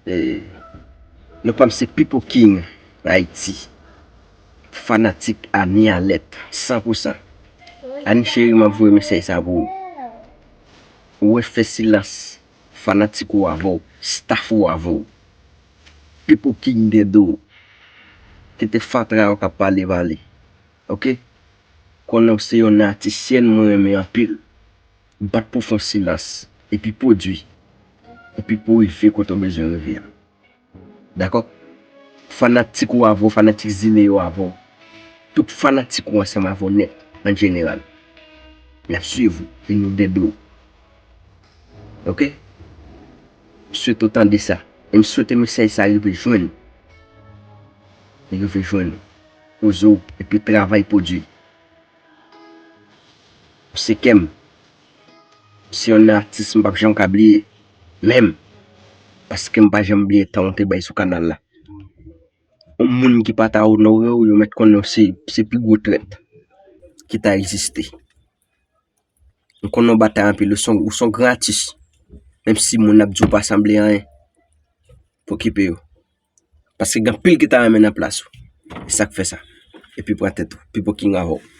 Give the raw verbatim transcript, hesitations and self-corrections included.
Non pa m se Pipo King Ayiti. Fanatik Ani Alèt san pou san. Ani cheri, m ap voye mesaj sa pou ou. Ou wè, fè silans. Fanatik ou avè w, staff ou avè w. Pipo King dèyè do w. Kite fatra yo k ap pale pale. Oke? Konnen w se yon atisyèn mwen renmen anpil. Bat pou w fè yon silans. Epi pwodui. Epi pou w rive kote w bezwen rive a. Dakò? Fanatik ou avè w, fanatik Zile yo avè w. Tout fanatik ou ansanm avè w nèt, an jeneral. N ap swiv ou, e nou dèyè do w. Oke? M swete w tande sa. E m swete mesaj sa rive jwenn ou. Li rive jwenn ou. Poze w, epi travay pwodui. Se kè m. Se yon atis m p ap janm ka bliye. Menm. Paske m pa janm bliye tan w te bay sou kanal la. Yon moun ki pa ta onore w, yo mèt konnen w se, se pi gwo trèt ki ta egziste. M konnen w batay anpil, ou se yon, ou se yon gran atis. Menm si moun ap di w pa sanble anyen, pa okipe yo. Paske gen anpil ki ta renmen nan plas ou. E sa k fè sa. Epi pran tèt ou. Pipo King avè w.